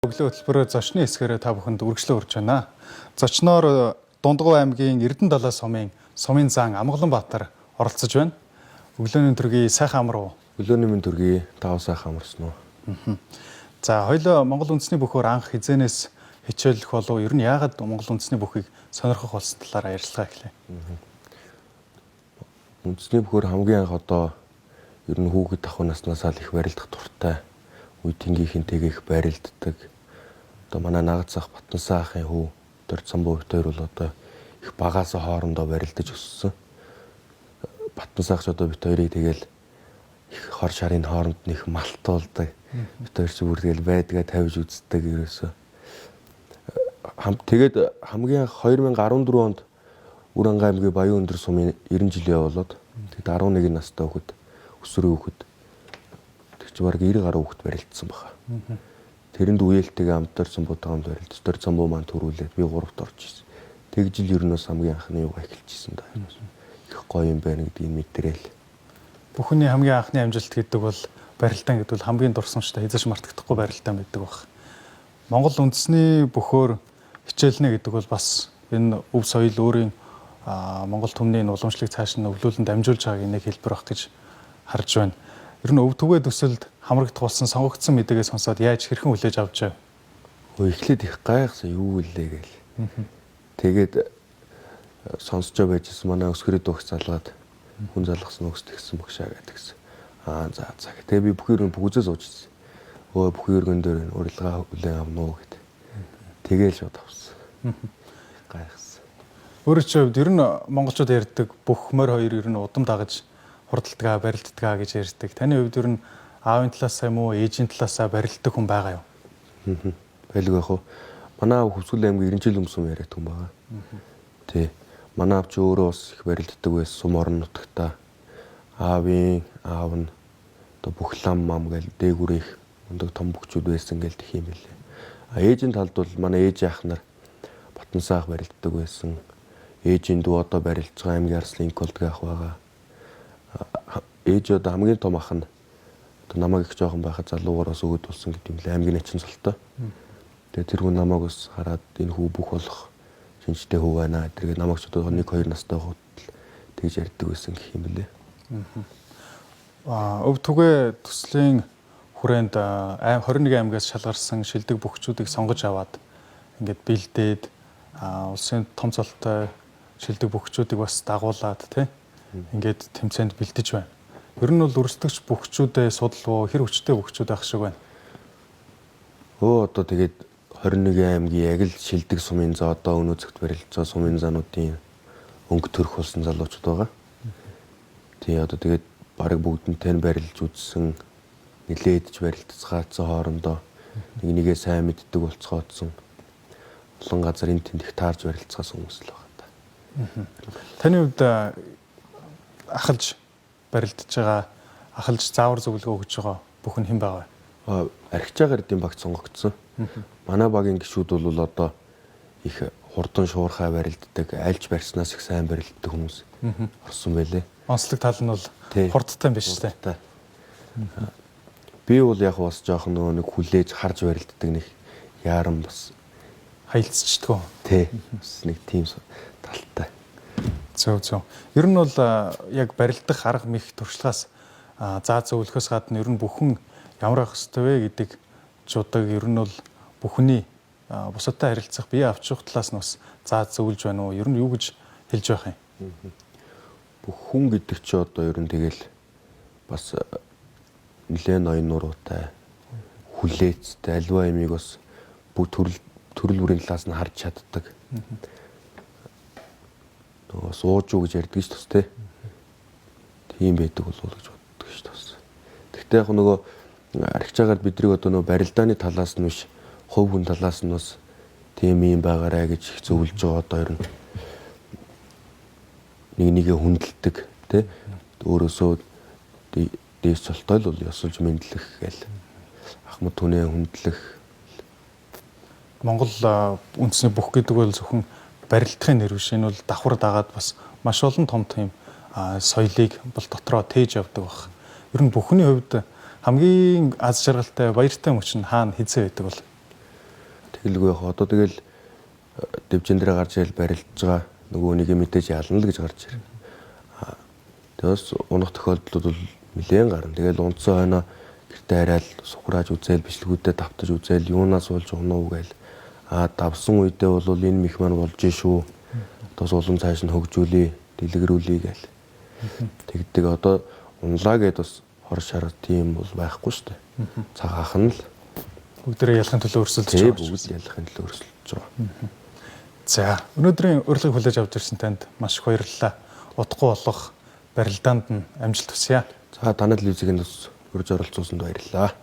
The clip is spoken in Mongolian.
Өглөө хөтөлбөрөөр зочны хэсгээрээ та бүхэнд үргэлжлэн хүрж байна. Зочноор Дундгов аймгийн Эрдэнэ далай сумын сумын зан Амгаланбаатар оролцож байна. Өглөөний төргий сайхан амар уу? Өглөөний мэнд төргий, та сайхан амарсан уу? За, хоёлоо Монгол үндэсний бөхөөр анх хэзээнээс хичээллэх болов, ер нь яагаад Монгол үндэсний бөхийг сонирхох болсон талаараа ярилцлага эхлэе. Үндэсний бөхөөр хамгийн анх одоо ер нь хүүхэд ахуй наснаасаа л их барилдах дуртай. Үе тэнгийнхэнтэйгээ их барилддаг. Одоо манай нагад зах Батансаа ахын хүү Дорцомбоо хоёр бол одоо их багаасаа хоорондоо барилдаж өссөн. Батансаа ах ч одоо бит хоёрыг тэгэл их хор шарын хооронд нь их малтуулдаг. Бит хоёр ч бүр тэгэл байдгаа тавьж үздэг ерөөсөө. Тэгээд хамгийн анх 2014 онд Үранга аймгийн Баян өндөр сумын 90 жилийн болоод тэгэд 11 настай хүүхэд, өсвөрийн хүүхэд тэр чи бараг 90 гаруй хүүхэд барилдсан баха. Тэрэнд үеэлтэйгээ хамт Дорцомбуутай хамт барилдаж, Дорцомбуу маань төрүүлээд би 3-т орж ирсэн. Тэг жил ер нь бас хамгийн анхны юугаа эхэлж ирсэн да. Их гоё юм байна гэдгийг мэдрээл. Бүхний хамгийн анхны амжилт гэдэг бол барилдаан гэдэг бол хамгийн дурсамжтай хэзээ ч мартагдахгүй барилдаан байдаг баг. Монгол үндэсний бөхөөр хичээлнэ гэдэг бол бас энэ өв соёл өөрийн Монгол түмний энэ уламжлалыг цааш нь өвлүүлэн дамжуулж байгааг нэг хэлбэр байх гэж харж байна. Ер нь өв түгээ төсөлд хамрагдах болсон сонгогдсон мэдээгээ сонсоод яаж хэрхэн хүлээж авч байв? Өө, эхлээд их гайхсан, юу вүлээ гээл. Тэгээд сонсчоо байжсэн, манай өсгөрийн дуугч залгаад хүн залгасан үгс тэгсэн багшаа гэдгсэн. Аа, за за. Тэгээ би бүхэн өргөн бүгзээ сууж ирсэн. Өө, бүхэн өргөн дээр урилга хүлээн авна уу гэд. Тэгээл шууд авсан. Гайхсан. Өөрөө чи хувьд ер нь монголчууд ярьдаг бүх морь хоёр ер нь удам дагаж хурдалдгаа, барилддгаа гэж ярьдаг. Таны хувьд ер нь аавын талаасаа юм уу, ээжийн талаасаа барилддаг хүн байгаа юу? Байлгүй яах вэ? Манай аав Хөвсгөл аймгийн 90 жил өмнө яриад хүн байгаа. Тий. Манай аав ч өөрөө бас их барилддаг байсан, сум орон нутагта. Аавын аав нь одоо бүх лам мам гээл дээгүүр их мундаг том бөхчүүд байсан гээл тэх юм билээ. А ээжийн талд бол манай ээж ах нар Батансаа ах барилддаг байсан. Ээжийн дүү одоо барилдж байгаа аймгийн Арслан Инколдг ах байгаа. Ээж одоо хамгийн том ах нь одоо намайг их жоохон байхад залуугаар бас өгöd болсон гэдэг юм лээ. Аймгийн начин цолтой. Тэгээ тэр хүн намайг бас хараад энэ хүү бүх болох шинжтэй хүү байна. Тэргээ намайг ч одоо 1 2 настай байхад тэгж ярьдаг байсан гэх юм бэлээ. Өв түгээ төслийн хүрээнд 21 аймгаас шалгарсан шилдэг бөхчүүдийг сонгож аваад ингээд бэлдээд улсын том цолтой шилдэг бөхчүүдийг бас дагуулад тий ингээд тэмцээнд бэлдэж байна. Ер нь бол өрсөлдөгч бөхчүүдээ судалвуу, хэр хүчтэй бөхчүүд байх шиг байна? Өө, одоо тэгээд 21 аймгийн яг л шилдэг сумын заа одоо өнөө цагт барилж байгаа сумын заануудын өнгө төрөх болсон залуучууд байгаа. Тий, одоо тэгээд бараг бүгднтэй нь барилж үзсэн, нилээдж барилдцгаацсан, хоорондоо нэг нэгээ сайн мэддэг болцгоодсон. Олон газар энэ тэнд их таарж барилцгаасан хүмүүс л байгаа та. Таны хувьд ахалж барилдаж байгаа, ахалж заавар зөвлөгөө өгч байгаа бүхэн хэн байгаа вэ? Архичаагаар эдийн багт сонгогдсон. Манай багийн гишүүд бол одоо их хурдан шуурхай барилддаг, альж барьснаас их сайн барилддаг хүмүүс орсон байлээ. Онцлог тал нь бол хурдтай юм биш үү? Би бол яг бас жоохон нөгөө нэг хүлээж харж барилддаг, нэг яаран бас хаялцчдгоо. Тий. Бас нэг тийм талтай. Зөв зөв. Ер нь бол яг барилдах арга мэх туршлагаас заа зөвлөхөөс гадна ер нь бүхэн ямар ах ёстой вэ гэдэг жудаг ер нь бол бүхний бусадтай харилцах, бие авчих талаас нь бас заа зөвлөж байна уу? Ер нь юу гэж хэлж байх юм? Бүх хүн гэдэг чи одоо ер нь тэгэл бас нэлээд ноён нуруутай, хүлээцтэй, альва ямиг бас бүх төрөл бүрийн талаас нь харж чаддаг. Нөгөө сууж уу гэж ярьдаг ш тус те. Тийм байдаг болов уу гэж боддог ш тус. Тэгтээ яг нөгөө архичаагаар бидрийг одоо нөгөө барилдааны талаас нь биш, хувь хүн талаас нь бас тийм юм байгаарэ гэж их зөвлөж байгаа. Одоо ер нь нэг нэгэ хүндэлдэг те. Өөрөөсөө дээш цолтой л бол ёсолж мэдлэх гээл ахмад түнээ хүндлэх. Монгол үндэсний бүх гэдэг бол зөвхөн барилдахын нэр биш. Энэ бол давхар дагаад бас маш олон том тийм соёлыг бол дотроо тээж явдаг баг. Ер нь бүхний хувьд хамгийн аз жаргалтай, баяртай мөч нь хаана хэзээ байдаг бол? Тэгэлгүй яг одоо тэгэл дивжин дээр гарч ирэл барилдаж байгаа нөгөө нэг мэдээж ялна л гэж гарч ирнэ. Тэгээс унах тохиолдлууд бол нэлээн гарна. Тэгэл унтсан хойноо гэртээ хараад сухрааж үзээл, бичлэгүүдэд давтаж үзээл, юунаас болж унав гээл. Давсан үедээ бол энэ мих маань болж шүү. Одоо улам цааш нь хөгжүүлье, дэлгэрүүлье гээл. Тэгдэг. Одоо унлаа гэд бас хор шар тийм бол байхгүй шүү дээ. Цагаах нь л бүгдээрээ ялахын төлөө өрсөлдөж байгаа. Бүгд ялахын төлөө өрсөлдөж байгаа. За, өнөөдрийн урилгыг хүлээж авч ирсэн танд маш их баярлалаа. Удахгүй болох барилдаанд нь амжилт хүсье. За, танай телевизийн бас урьж оролцуулсанд баярлалаа.